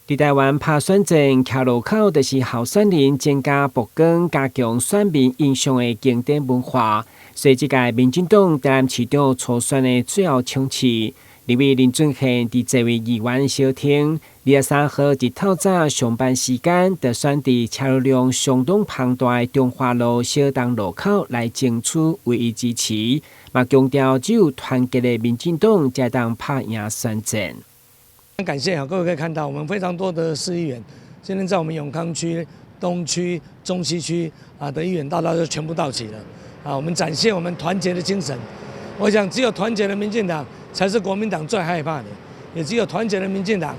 佇台灣拍選戰，徛路口就是候選人增加曝光、加強選民印象的經典文化。所以這屆民進黨台南市長初選的最後衝刺，立委林俊憲佇這位議員相挺，23號一透早上班時間，就選佇車流量相當龐大的中華路小東路口來爭取唯一支持，嘛強調只有團結的民進黨才當拍贏選戰。感謝啊，各位可以看到，我們非常多的市議員，今天在我們永康區、東區、中西區啊的議員，大家都全部到齊了。啊，我們展現我們團結的精神。我想，只有團結的民進黨，才是國民黨最害怕的，也只有團結的民進黨，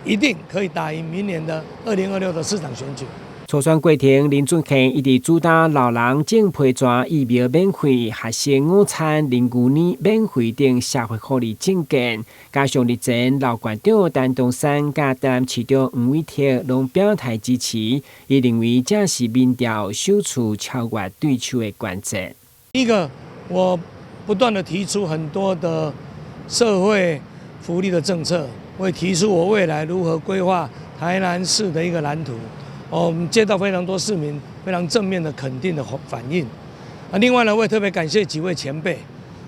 一定可以打贏明年的2026的市長選舉。初選過程，林俊憲一直主打老人種批紙疫苗免費、學生午餐、零牛奶免費等社會福利政見，加上日前老縣長陳東山佮台南市長黃偉哲攏表態支持，伊認為這是民調首次超越對手的關鍵。一個，我不斷的提出很多的社會福利的政策，會提出我未來如何規劃台南市的一個藍圖。我們接到非常多市民非常正面的肯定的反應。啊，另外呢，我也特別感謝幾位前輩，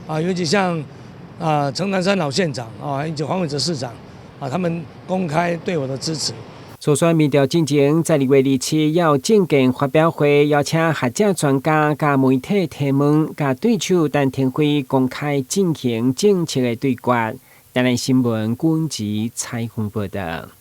啊，尤其像啊陳南山老縣長啊，以及黃偉哲市長，啊，他們公開對我的支持。初選民調進前，在2月27有政見發表會，邀請學者專家佮媒體提問，佮對手陳亭妃公開進行政策的對決。台南新聞郭文吉採訪報道。